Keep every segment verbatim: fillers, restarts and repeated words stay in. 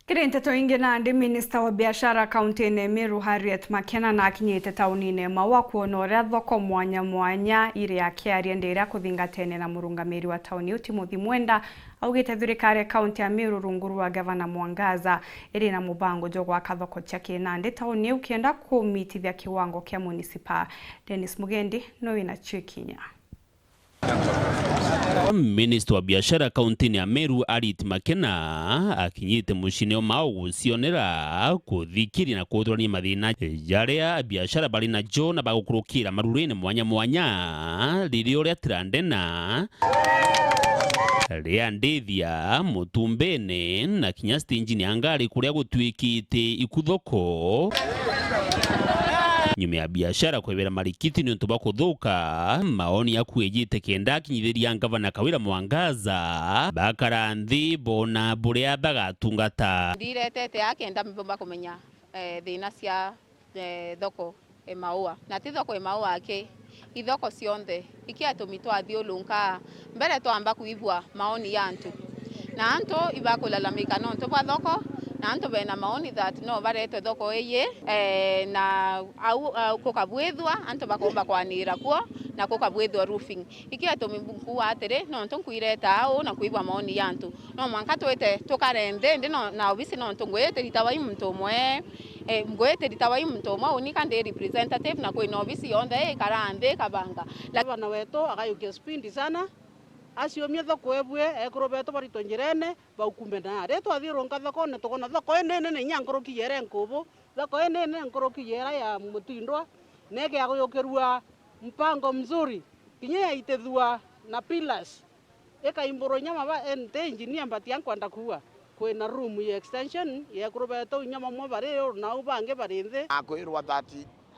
Kiri nteto ingi nandi, minista wa biashara kauntiine Meru Harriet Makena nakinyite tauniine Maua kwona uria thoko mwanya mwanya iri akiaria ndi iria kuthingatene na murungamiri wa tauni iu Timothy Mwenda. Augite thirikari ya kaunti ya Meru rungu rwa gavana Mwangaza iri na mubango jwa gwaka thoko cia kinandi tauni iu kenda kumitithia kiwango kia munisipa. Dennis Mugendi no wina cio ikinya. Minista wa biashara kauntiine ya Meru Harriet Makena akinyite muciine o Maua gucionera, kuthikiria na kuthurania mathina jaria biashara bari najo na bagukurukira marurine mwanya mwanya, riria uria tirandena ria ndithia mutumbene na kinya stinjini ya ngari kuria gutwikite iku thoko. Nyuma ya biashara kwebera marikiti niuntu bwa kuthuka, maoni yaku ejite kenda akinyithiria ngavana Kawira Mwangaza bakara nthi bona buria bagatungata. Ndiretete aa kenda mbomba kumenya, eh, thina cia, eh, thoko e Maua. Na ti thoko e Maua aki, ithoko cionthe. Iki atumi twathiurunka mbere twamba kwigua maoni ya antu. Na antu ibakulalamika nontu bwa thoko, na antu bena maoni that no barete thoko iyi, eh, na au, au kukabwithua, antu bakomba kwanira kuo, na kukabwithua roofing. Iki atumi nkuuga atiri, nontu nkwireta au na kwigua maoni ya antu, no mwanka twite tukare nthi, ndi no, na obisi nontu ngwitiri ta wai muntu umwe. Eh, ngwitiri ta wai muntu umwe, uni ka ndi representative na kwina obisi yonthe ikara nthi ikabanga. La- Gavana wetu agayukia speed sana, aciumie thoko ebue, ekuru betu baritwe njirene, baukume na. Riria twathiurunka thokone, tukona thoko inene na inya nkuruki yere nkubu, thoko inene nkuruki yera ya Mutindwa, na ikiaguyukirua mpango mzuri, kinya yaitithua na pillars. Ikaimburwa inya maba, eh, nti engineer, but ankwenda kuuga kwina room ya extension ya ekuru betu inya bamwe bari iguru nau bangi bari nthi. Akwirwa that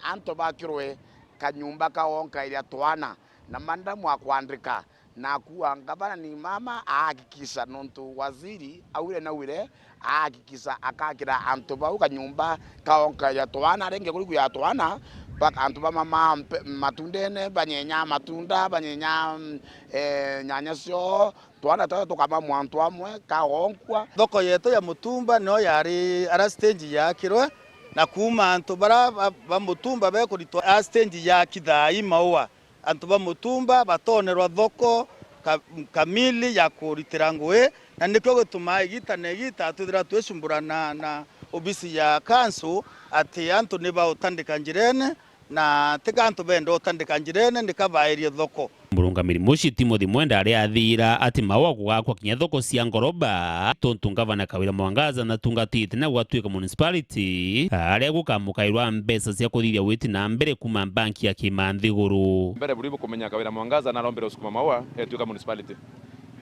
antu bakirwe kanyumba ka gonkairia twana na madamu akwandika, na akuuga ngavana ni mama aahakikisha, nontu waziri augire naugire aahakikisha akakira antu bau kanyumba ka gonkairia twana, ringi kuriku ya twana, ba-, antu ba mama mpe-, matundene, banyenya matunda, banyenya, mm, eh, nyanya cio, twana twao tukama mwantu amwe kagonkwa. Thoko yetu ya Mutumba nio yari ara stage yakirwe, na kuuma antu bara ba, ba Mutumba bekuritwa a stage ya Kithai Maua, antu ba Mutumba batonerwa thoko ka-, kamili ya kuritira ngui, na nikio gitumaa igita na igita twithira twicumburana na obisi ya council ati antu ni bautandika njirene, na tika antu benda utandika njirene, nika bairie thoko. Murungamiri mucii Timothy Mwenda ariathira ati Maua gugakwa kinya thoko cia ngoroba, tontu ngavana Kawira Mwangaza natungatite na gwatwika municipality, aria gukamukairwa mbeca cia kuthithia witi na mbere kuuma banki ya kimanthiguru. Mbere buri bukumenya Kawira Mwangaza narombire usukuma Maua etwika municipality.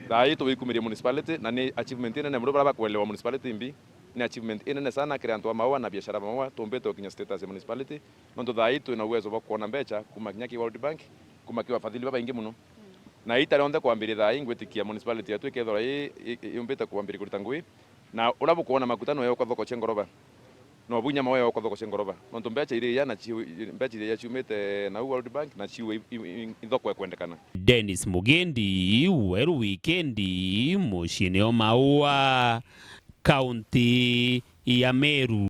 Thaa ii tuwikumirie municipality na ni achievement inene buru bara bakwelewa municipality imbi. Ni achievement inene sana kiri antu a Maua na biashara ba Maua, tumbite gukinya status ya municipality, nontu thaa ii twina uwezo bwa kwona mbecha kuuma kinya ki World Bank, kuuma ki wafadhili babaingi muno. Na ita rionthe kwambiria thaa ii, ngwitikia municipality yetu ikethirwa i, i, i, yumbite kwambiria kurita ngui, na uria bukwona makuta no yokwa thoko cia ngoroba, no bunya Maua yokwa thoko cia ngoroba, nontu mbecha iria na ciu-, mbecha iria ciumite nau World Bank na ciu i, i, i, i thoko ikwendekana. Dennis Mugendi, Weru Wikendi, muciine o Maua, kaunti ya Meru.